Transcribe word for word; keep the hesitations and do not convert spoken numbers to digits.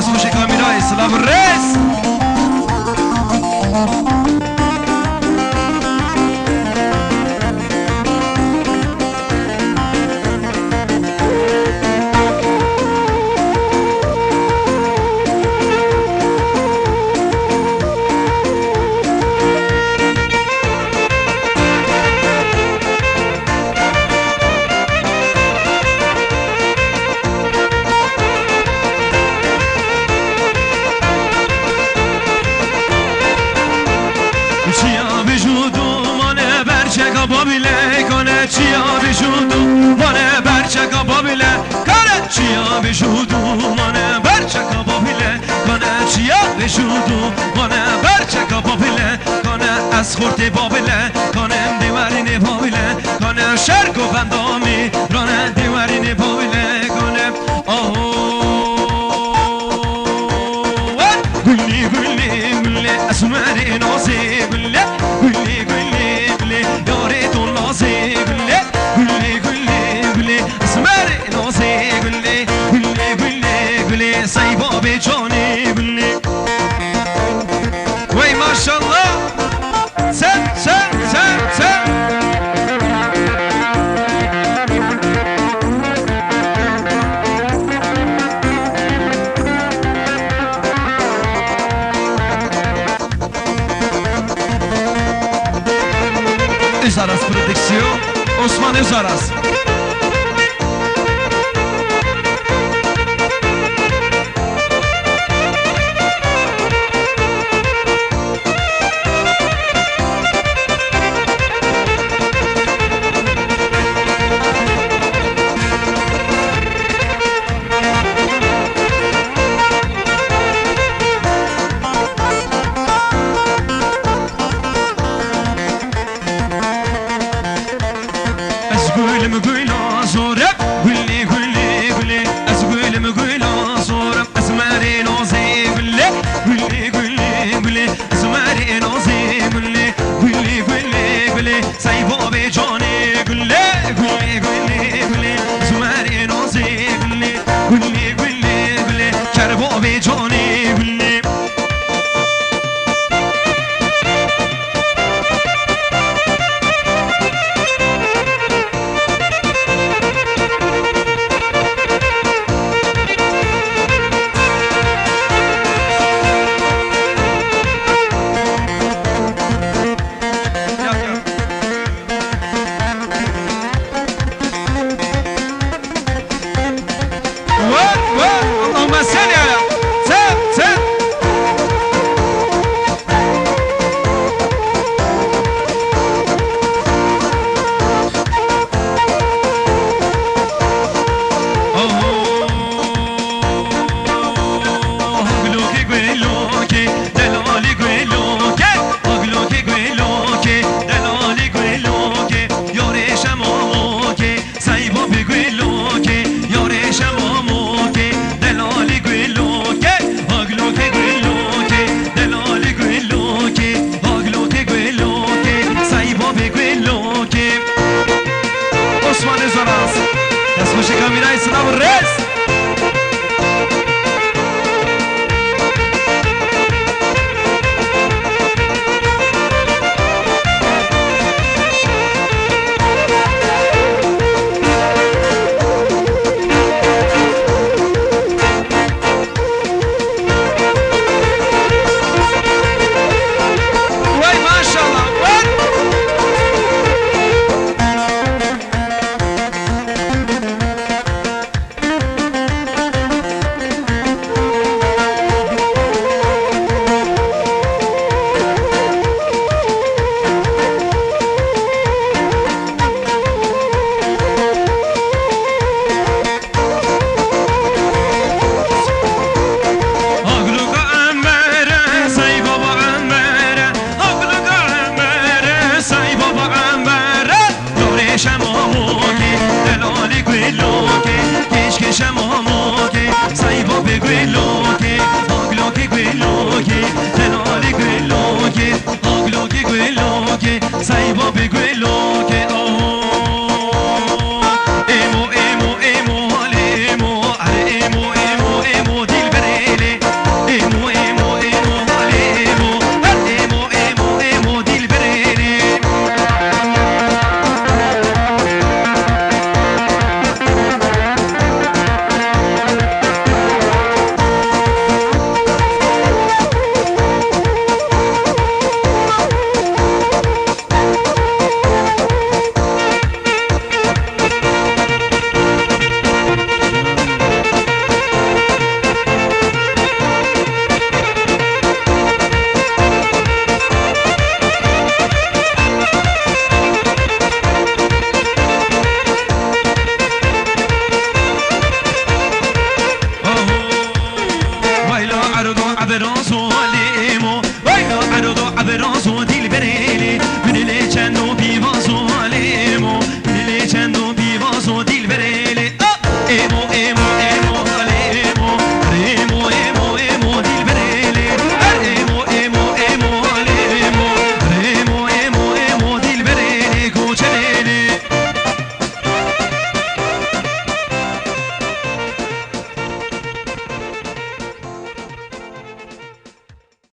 Xweşê kamîrayê, silav û rêz. Çiya bijû dumane berçeka babilekane, çiya bijû dumane berçeka babilekane, çiya bijû dumane berçeka babilekane, çiya bijû dumane berçeka babilekane, ez xortê babilekane, em dêwerînê babilekane, şer govenda mîrane, dêwerînê babilekane. Aho. Gulê, gulê, gulê, esmerê nazê gulê. Gulê, gulê, gulê, yarê to nazê gulê. Gulê, gulê, gulê, esmerê nazê gulê. Gulê, gulê, gulê, sey babê canê gulê. Wey maşallah. Sen, sen, sen, sen. Özaras Prodüksiyon, Osman Özaras. Ez gulüm gula zorem, gulê, gulê, gulê. Ez gulüm gula zorem, ez merê nazê gulê. Gulê, gulê, gulê, ez merê nazê gulê. Gulê, gulê, gulê, sey babê canê gulê. Gulê, gulê, gulê, ez merê nazê gulê. Gulê, gulê, gulê, ker babê canê gulê. Ve, ve, Allahümme salli ala. Sen, sen. Oh, gulokê gulokê, delalê gulokê. Oh, gulokê gulokê, delalê gulokê. Yarê şemamokê. Sey babê gulokê, yarê şemamokê, delalê gulokê, aglokê gulokê, delalê gulokê, aglokê gulokê, sey babê gulokê. Osman Özaras, destxweşê kamîrayê, silav û rêz. Wey maşallah, wey. Agluka Envere, sey baba Envere, agluka Envere, sey baba Envere. Yarê şemamokê, delalê gulokê, keşkê şemamokê, sey babê gulokê, aglokê gulokê, delalê gulokê, aglokê gulokê, sey babê gulokê. Oh. Emo, emo, emo, halê emo, are emo, emo, emo, dilberê lê. Espérance